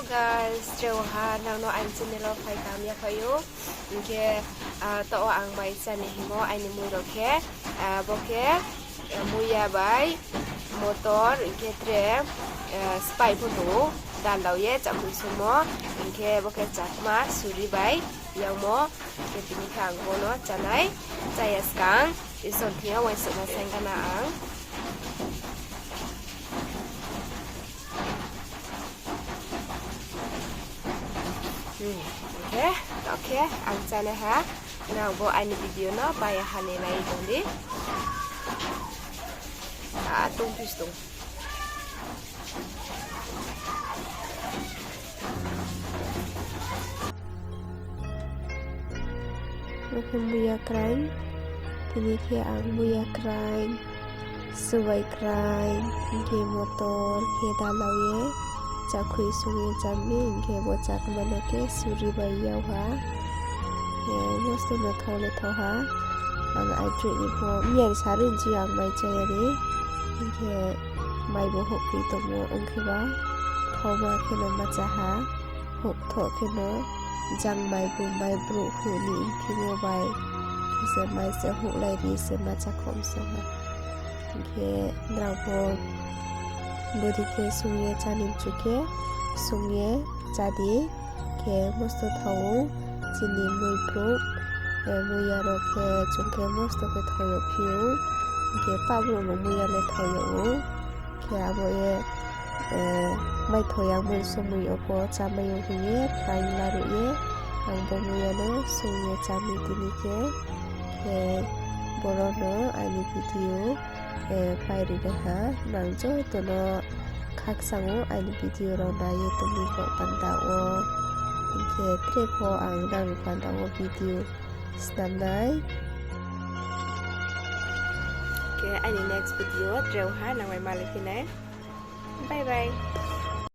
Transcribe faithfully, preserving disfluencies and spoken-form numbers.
Guys, tre ha nang no aini channel wo phai kaham yaphai ou. Hing khe, taoh wo ang mai chá ni hingmo aini mui rao khe, bo khe, muiya bai, motor, hing khe tre, spái pho tong ou, dal rao ye chakhui songmo, hing khe bo khe chakma, suri bai yangmo, hing khe tini khe ang bo no chánai, chá ya skang, Isor thing yo uaingsouhma saing gana ang. Hing khe, taoh khe ang chánai ha, nang bo aini video no pai ya ha ni nai tong di. A, tongphi tong. Bo khe muiya kraing, tini khe ang muiya kraing, subai kraing, hing khe motor khe dal rao ye, chakhui song ye chá mi, hing khe bo chakma no khe suri bai yag ha. Mosto no thao le thao ha, ang aidroih ni pho, miya ni sari ni chi ang mai chá ya ni, hing khe mai bo houhphi tongmo ong khe ba, thaoma khe no ma chá ha, houhthoh khe no, jang mai bu mai brouh huh ni mthimo bai, khe se mai se houhlai ri se ma chá khom song ha. Hing khe nrao pho bodei khe song ye chá ni mchu khe, song ye chá di, khe mosto thao ou, chini mui brouh, muiya rao khe chung khe mosto khe thao yagphi ou, hing khe pah brouh no muiya le thao yag ou, khe abo ye, mai thao yagmo ni somoi yo pho chámai ou hing ye, pranla ruh ye, ang bo muiya no song ye chá mi tini khe, khe boro no aini video, pai ri nai ha, nang joto no khakchang ou aini video rao nai ye tong mi bo panda wo, hing khe tre pho ang nang panda wo video snam nai. Khe aini next video wo tre ha nang bai malai phi nai. Bye bye.